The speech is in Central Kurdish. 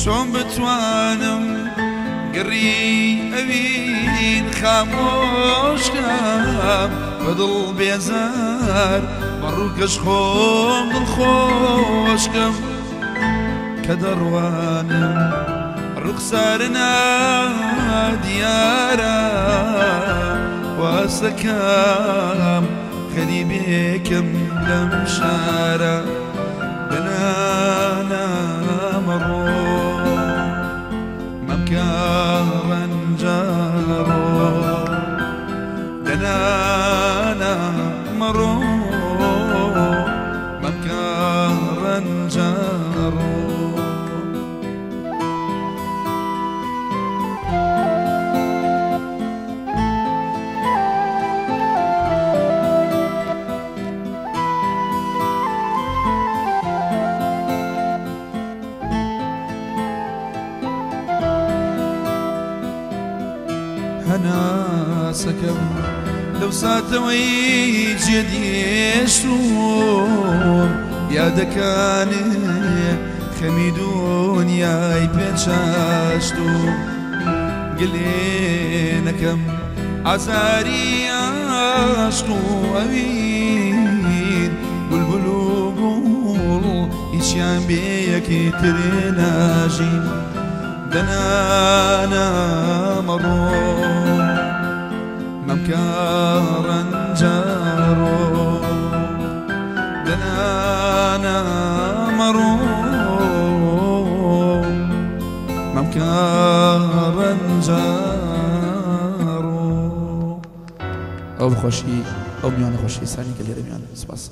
چۆن بتوانم گڕی ئەوین خامۆشکەم بە دڵ بێزار بە ڕووکەش خۆم دڵخۆشکەم کە دەڕوانم ڕوخسار نادیارە واسەکەم غەریبێکم لەم شارە دەنانا مەڕۆ مەمکە ڕەنجەڕۆ دەنانا مەڕۆ مەمکە ڕەنجەڕۆ. هەناسەکەم لەو ساتەوەی جێدێشتوم یادەکانێ خەمی دونیای پێچاشتوم گلێنەکەم ئازاری عاشق و ئەوین بولبول و گوڵ هیچیان بێ یەکی ترێ ناژین دەنانا مەڕۆ مەمکە ڕەنجەڕۆ دەنانا مەڕۆ مەمکە ڕەنجەڕۆ. ئەو بخۆشی ئەو میوانە خۆشەویستانی کە لێرە میوانن. سپاس.